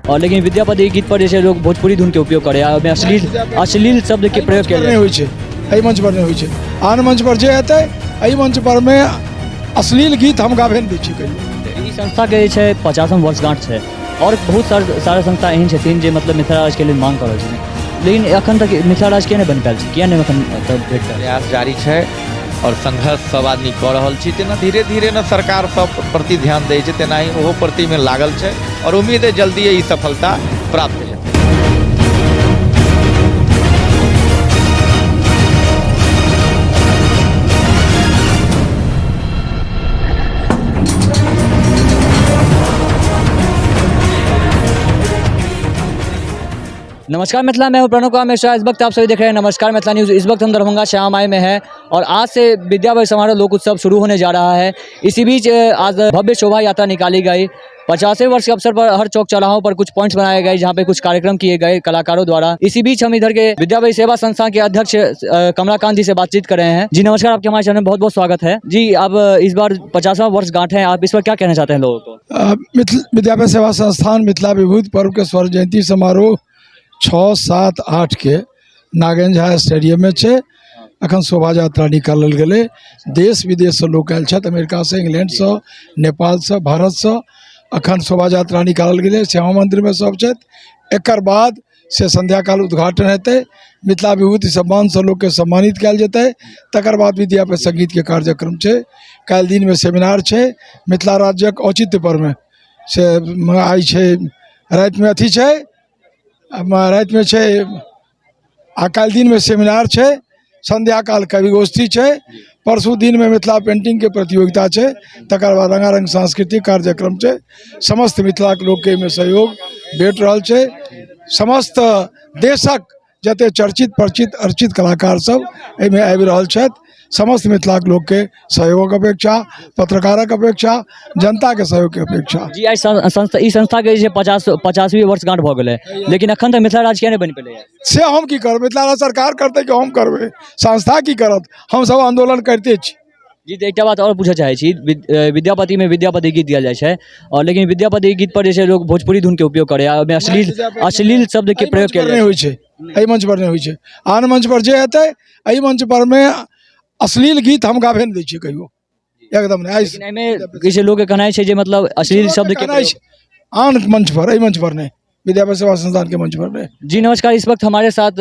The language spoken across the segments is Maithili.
आओर लेकिन विद्यापति गीत पर जे छै लोग भोजपुरी धुनके उपयोग करैए, ओहिमे अश्लील अश्लील शब्दके प्रयोग कयल नहि होइ छै। एहि मंच पर नहि होइ छै, आन मंच पर जे हेतै। एहि मंच पर मे अश्लील गीत हम गाबे नहि दै छियै कहियो। ई संस्थाके जे छै 50म वर्षगांठ छै आओर बहुत सारा संस्था एहन छथिन जे मतलब मिथिला राज्यके लेल मांग कऽ रहल छथिन, लेकिन एखन तक मिथिला राज्य किया नहि बनि पायल छै, किया नहि एखन तक भेट पायल? प्रयास जारी छै आओर संघर्ष सब आदमी कऽ रहल छी। तेना धीरे धीरे ने सरकार सब प्रति ध्यान दै छै, तेनाही ओहो प्रतिमे लागल छै आओर उम्मीद है जल्दिए ई सफलता प्राप्त हेतै। नमस्कार मिथिला, मैं हूं प्रणव कुमार मिश्रा। इस वक्त आप सभी देख रहे हैं नमस्कार मिथिला न्यूज़। इस वक्त हम दरभंगा श्यामा माई में हैं और आज से विद्यापति समारोह लोक उत्सव शुरू होने जा रहा है। इसी बीच आज भव्य शोभा यात्रा निकाली गई। 50वें वर्ष के अवसर पर हर चौक चौराहों पर कुछ पॉइंट्स बनाए गए, जहां पे कुछ कार्यक्रम किए गए कलाकारों द्वारा। इसी बीच हम इधर के विद्यापति सेवा संस्थान के अध्यक्ष कमलाकांत जी से बातचीत कर रहे हैं। जी नमस्कार, आपके हमारे चैनल में बहुत बहुत स्वागत है। जी, आप इस बार 50वां वर्ष गांठ है, आप इस पर क्या कहना चाहते हैं लोगों को? विद्यापति सेवा संस्थान मिथिला विभूति पर्व के स्वर्ण जयंती समारोह 6, 7, 8 के नागेन्द्र झा स्टेडियम में छै। अखन शोभा यात्रा निकालल गेलै। देश विदेशसँ लोक आयल छथि, अमेरिकासँ, इंग्लैंडसँ, नेपालसँ, भारतसँ। अखन शोभा यात्रा निकालल गेलै, श्यामा मन्दिरमे सब छथि। एकर बाद से संध्याकाल उद्घाटन हेतै, मिथिला विभूति सम्मानसँ लोकके सम्मानित कयल जेतै। तकर बाद विद्यापति संगीतके कार्यक्रम छै। काल्हि दिनमे सेमिनार छै मिथिला राज्यक औचित्य परमे, से आइ छै। रातिमे अथी छै, रातिमे छै आ काल्हि दिनमे सेमिनार छै। संध्याकाल कवि गोष्ठी छै। परसू दिनमे मिथिला पेंटिंगके प्रतियोगिता छै। तकर बाद रंगारंग सांस्कृतिक कार्यक्रम छै। समस्त मिथिलाके लोकके एहिमे सहयोग भेट रहल छै। समस्त देशक जते चर्चित परिचित अर्चित कलाकार सब एहिमे आबि रहल छथि। समस्त मिथिलाके लोकके सहयोगक अपेक्षा, पत्रकारक अपेक्षा, जनताके सहयोगके अपेक्षा। जी, आइ संस्था ई संस्थाके जे छै 50वीं वर्षगांठ भऽ गेलै, लेकिन एखन तक मिथिला राज्य किया नहि बनि पेलै? से हम की करबै? मिथिला राज्य सरकार करतै कि हम करबै? संस्था की करत? हमसब आन्दोलन करिते छी। जी, तऽ एकटा बात आओर पूछऽ चाहै छी। विद्यापतिमे विद्यापति गीत गायल जाइ छै आओर लेकिन विद्यापति गीत पर जे छै लोग भोजपुरी धुनके उपयोग करैए, ओहिमे अश्लील अश्लील शब्दके प्रयोग कयल नहि होइ छै। एहि मंच पर नहि होइ छै, आन मंच पर जे हेतै। एहि मंच पर मे अश्लील गीत हम गाबे नहि दै छियै कहियो, एकदम नहि। लेकिन एहिमे जे छै लोकके कहनाइ छै जे मतलब अश्लील शब्दके कहनाइ छै आन मंच पर, एहि मंच पर नहि, विद्यापति सेवा संस्थान के मंच पर नहीं। जी नमस्कार, इस वक्त हमारे साथ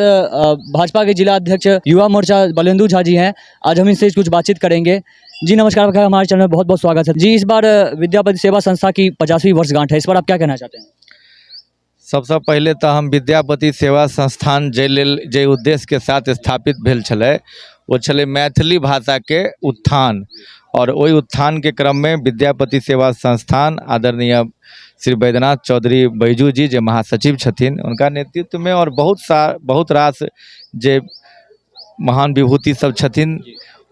भाजपा के जिला अध्यक्ष युवा मोर्चा बलेंदु झा जी हैं। आज हम इनसे कुछ बातचीत करेंगे। जी नमस्कार, आपका हमारे चैनल में बहुत बहुत स्वागत है। जी, इस बार विद्यापति सेवा संस्था की 50वीं वर्षगांठ है, इस पर आप क्या कहना चाहते हैं? सबसँ पहिले तऽ हम विद्यापति सेवा संस्थान जाहि लेल, जाहि उद्देश्यके साथ स्थापित भेल छलै, ओ छलै मैथिली भाषाके उत्थान। आओर ओहि उत्थानके क्रममे विद्यापति सेवा संस्थान आदरणीय श्री बैद्यनाथ चौधरी बैजू जी जे महासचिव छथिन, हुनका नेतृत्वमे आओर बहुत रास जे महान विभूति सब छथिन,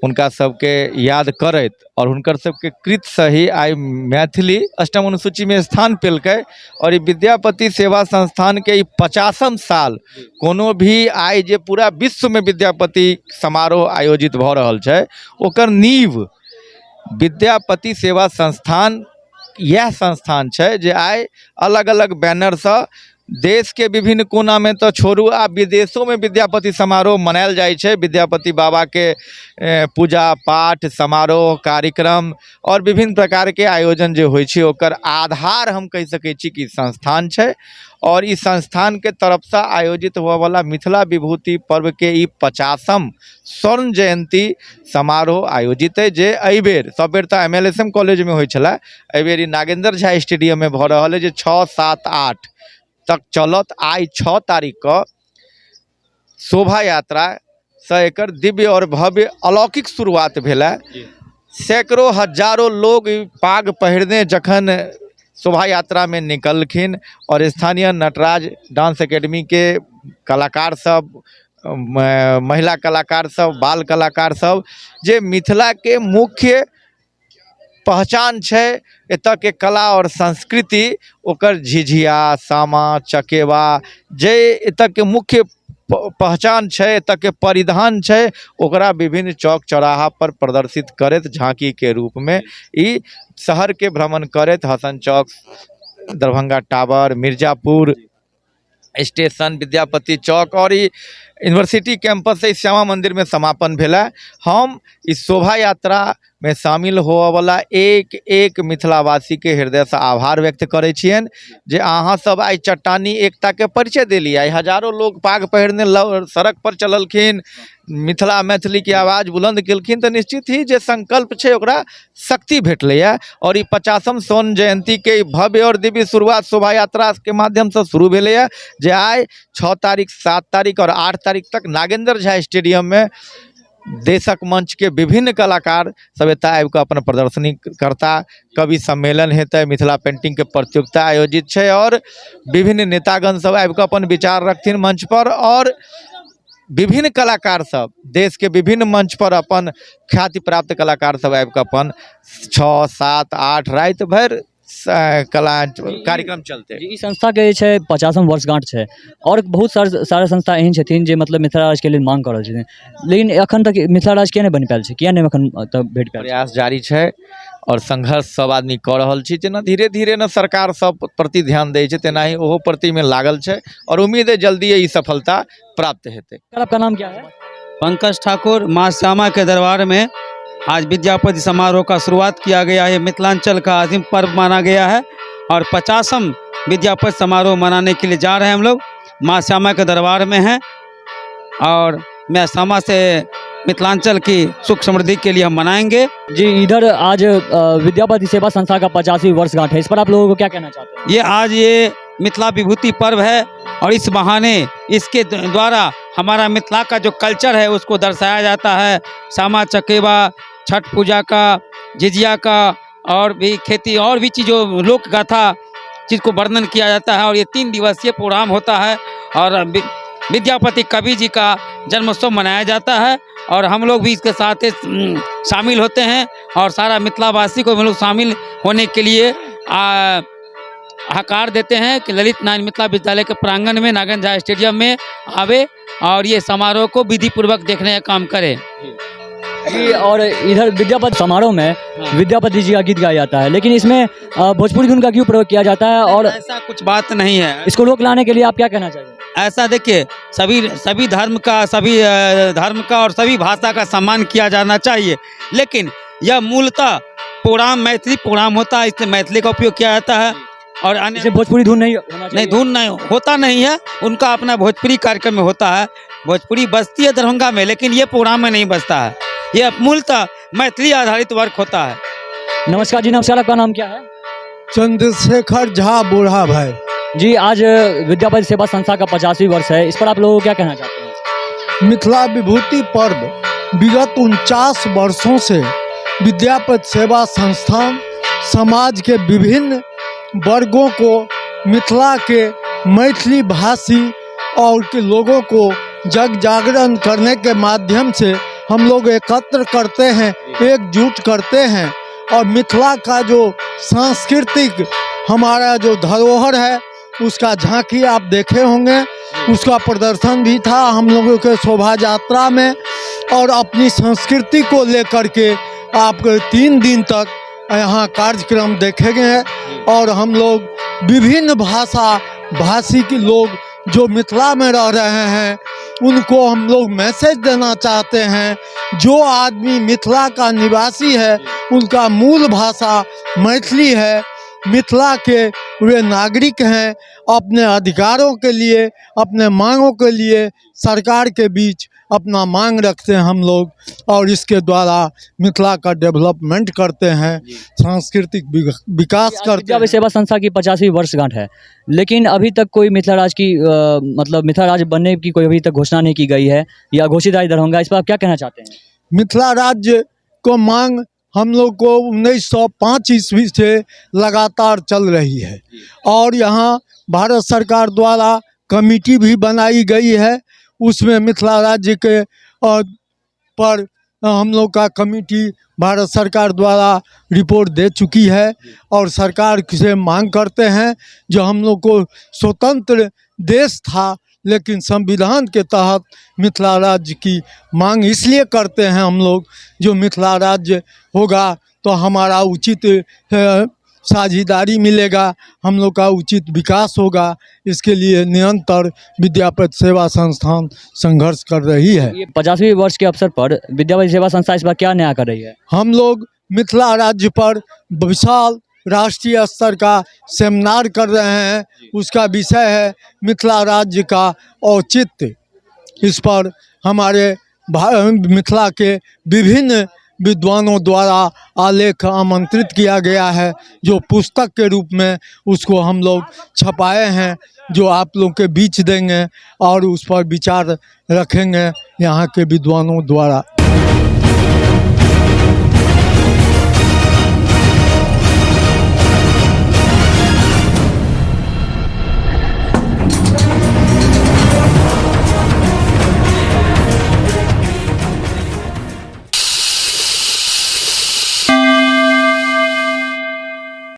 हुनका सबके याद करैत आओर हुनकर सबके कृतसँ ही आइ मैथिली अष्टम अनुसूचीमे स्थान पेलकै। आओर ई विद्यापति सेवा संस्थानके ई 50म साल, कोनो भी आइ जे पूरा विश्वमे विद्यापति समारोह आयोजित भऽ रहल छै, ओकर नींव विद्यापति सेवा संस्थान इएह संस्थान छै जे आइ अलग अलग बैनरसँ देशके विभिन्न कोनामे तऽ छोड़ू, आब विदेशोमे विद्यापति समारोह मनायल जाइ छै। विद्यापति बाबाके पूजा पाठ, समारोह, कार्यक्रम आओर विभिन्न प्रकारके आयोजन जे होइ छै, ओकर आधार हम कहि सकै छी कि संस्थान छै। आओर ई संस्थानके तरफसँ आयोजित हुअवला मिथिला विभूति पर्वके ई 50म स्वर्ण जयन्ती समारोह आयोजित अइ, जे एहिबेर, सब बेर तऽ एम एल एस एम कॉलेजमे होइ छलै, एहिबेर ई नागेन्द्र झा स्टेडियममे भऽ रहल अइ, जे 6, 7, 8 तक चलत। आइ 6 तारीखके शोभा यात्रासँ एकर दिव्य आओर भव्य अलौकिक शुरुआत भेल। सैकड़ों हजारों लोग ई पाग पहिरने जखन शोभा यात्रामे निकलखिन आओर स्थानीय नटराज डांस एकेडमीके कलाकार सब, महिला कलाकार सब, बाल कलाकार सब, जे मिथिलाके मुख्य पहचान छै एतऽके कला आओर संस्कृति, ओकर झिझिया, सामा चकेवा जे एतऽके मुख्य पहचान छै, एतऽके परिधान छै, ओकरा विभिन्न चौक चौराहा पर प्रदर्शित करैत झाँकीके रूपमे ई शहरके भ्रमण करैत हसन चौक दरभंगा टावर, मिर्जापुर स्टेशन, विद्यापति चौक और ई यूनिवर्सिटी कैंपस से श्यामा मंदिर में समापन भेल। हम इस शोभा यात्रा में शामिल होवऽवला एक एक मिथिलावासीके हृदयसँ आभार व्यक्त करै छियनि जे अहाँ सब आइ चट्टानी एकताके परिचय देलियै। आइ हजारो लोग पाग पहिरने सड़क पर चललखिन, मिथिला मैथिलीके आवाज बुलन्द केलखिन, तऽ निश्चित ही जे संकल्प छै ओकरा शक्ति भेटलैए। और ई 50म स्वर्ण जयन्तीके भव्य और दिव्य शुरुआत शोभा यात्राके माध्यमसँ शुरू भेलैए, जे आइ 6 तारीख, 7 तारीख और 8 तारीख तक नागेंद्र झा स्टेडियम में देशक मंच के विभिन्न कलाकार सब एतऽ आबि कऽ अपन प्रदर्शनी करता। कवि सम्मेलन हेतै, मिथिला पेंटिंग के प्रतियोगिता आयोजित छै और विभिन्न नेतागण सब आबि कऽ अपन विचार रखथिन मंच पर और विभिन्न कलाकार सब देश के विभिन्न मंच पर अपन ख्याति प्राप्त कलाकार सब आबि कऽ अपन 6, 7, 8 राति भरि कला कार्यक्रम चलतै। ई संस्था के जे छै 50म वर्षगांठ छै और बहुत सारा संस्था एहन छथिन जे मतलब मिथिला राज्य के लेल मांग कऽ रहल छथिन, लेकिन एखन तक मिथिला राज्य किया नहि बनि पायल छै, किया नहि एखन तक भेट पायल? प्रयास जारी छै और संघर्ष सब आदमी कऽ रहल छी। जेना धीरे धीरे ने सरकार सब प्रति ध्यान दै छै, तेनाही ओहो प्रति में लागल छै और उम्मीद है जल्दी ई सफलता प्राप्त हेतै। आपका नाम क्या है? पंकज ठाकुर। माँ श्यामा के दरबार में आज विद्यापति समारोह का शुरुआत किया गया है। मिथिलांचल का अजीम पर्व माना गया है और 50म विद्यापति समारोह मनाने के लिए जा रहे हैं हम लोग। माँ श्यामा के दरबार में हैं और माँ श्यामा से मिथिलांचल की सुख समृद्धि के लिए हम मनाएंगे। जी, इधर आज विद्यापति सेवा संस्था का 50वीं वर्षगांठ है, इस पर आप लोगों को क्या कहना चाहते हैं? ये आज ये मिथिला विभूति पर्व है और इस बहाने इसके द्वारा हमारा मिथिला का जो कल्चर है उसको दर्शाया जाता है। सामा चकेवा, छठ पूजा का, झिझिया का और भी खेती और भी चीज़ों, लोक गाथा चीज़ को वर्णन किया जाता है और ये 3 दिवसीय प्रोग्राम होता है और विद्यापति कवि जी का जन्मोत्सव मनाया जाता है और हम लोग भी इसके साथ शामिल होते हैं और सारा मिथिलावासी को हम लोग शामिल होने के लिए हकार देते हैं कि ललित नारायण मिथिला विद्यालय के प्रांगण में नागेंद्र झा स्टेडियम में आवे और ये समारोह को विधि पूर्वक देखने का काम करे। जी, और इधर विद्यापति समारोह में विद्यापति जी का गीत गाया जाता है, लेकिन इसमें भोजपुरी धुन का क्यों प्रयोग किया जाता है और ऐसा कुछ बात नहीं है। इसको रोक लाने के लिए आप क्या कहना चाहेंगे? ऐसा देखिए, सभी धर्म का, सभी धर्म का और सभी भाषा का सम्मान किया जाना चाहिए, लेकिन यह मूलतः प्रोग्राम मैथिली प्रोग्राम होता है, इसलिए मैथिली का उपयोग किया जाता है और अन्य इसे भोजपुरी धुन नहीं होना चाहिए। नहीं, धुन नहीं होता नहीं है, उनका अपना भोजपुरी कार्यक्रम में होता है। भोजपुरी बजती है दरभंगा में, लेकिन ये प्रोग्राम में नहीं बजता है। ये मूलतः मैथिली आधारित वर्क होता है। नमस्कार जी, नमस्कार। आपका नाम क्या है? चंद्रशेखर झा बूढ़ा भाई। जी, आज विद्यापति सेवा संस्था का 50वीं वर्ष है, इस पर आप लोगों को क्या कहना चाहते हैं? मिथिला विभूति पर्व विगत 49 वर्षों से विद्यापति सेवा संस्थान समाज के विभिन्न वर्गों को, मिथिला के मैथिली भाषी और के लोगों को जग जागरण करने के माध्यम से हम लोग एकत्र करते हैं, एकजुट करते हैं और मिथिला का जो सांस्कृतिक हमारा जो धरोहर है उसका झांकी आप देखे होंगे, उसका प्रदर्शन भी था हम लोगों के शोभा यात्रा में। और अपनी संस्कृति को लेकर के आप 3 दिन तक यहाँ कार्यक्रम देखेंगे और हम लोग विभिन्न भाषा भाषी के लोग जो मिथिला में रह रहे हैं उनको हम लोग मैसेज देना चाहते हैं। जो आदमी मिथिला का निवासी है उनका मूल भाषा मैथिली है, मिथिला के वे नागरिक हैं, अपने अधिकारों के लिए, अपने मांगों के लिए सरकार के बीच अपना मांग रखते हैं हम लोग और इसके द्वारा मिथिला का डेवलपमेंट करते हैं, सांस्कृतिक विकास करते हैं। विद्यापति सेवा संस्था की 50वीं वर्षगांठ है, लेकिन अभी तक कोई मिथिला राज्य की मतलब मिथिला राज्य बनने की कोई अभी तक घोषणा नहीं की गई है या घोषित राज्य दरभंगा, इस पर आप क्या कहना चाहते हैं? मिथिला राज्य को मांग हम लोग को 1905 ईस्वी से लगातार चल रही है और यहाँ भारत सरकार द्वारा कमेटी भी बनाई गई है, उसमें मिथिला राज्य के और पर हम लोग का कमेटी भारत सरकार द्वारा रिपोर्ट दे चुकी है और सरकार से मांग करते हैं जो हम लोग को स्वतंत्र देश था लेकिन संविधान के तहत मिथिला राज्य की मांग इसलिए करते हैं हम लोग, जो मिथिला राज्य होगा तो हमारा उचित साझेदारी मिलेगा, हम लोग का उचित विकास होगा। इसके लिए निरंतर विद्यापति सेवा संस्थान संघर्ष कर रही है। ये 50वीं वर्ष के अवसर पर विद्यापति सेवा संस्था इस बार क्या नया कर रही है? हम लोग मिथिला राज्य पर विशाल राष्ट्रीय स्तर का सेमिनार कर रहे हैं। उसका विषय है मिथिला राज्य का औचित्य। इस पर हमारे मिथिला के विभिन्न विद्वानों द्वारा आलेख आमंत्रित किया गया है, जो पुस्तक के रूप में उसको हम लोग छपाए हैं, जो आप लोग के बीच देंगे और उस पर विचार रखेंगे यहाँ के विद्वानों द्वारा।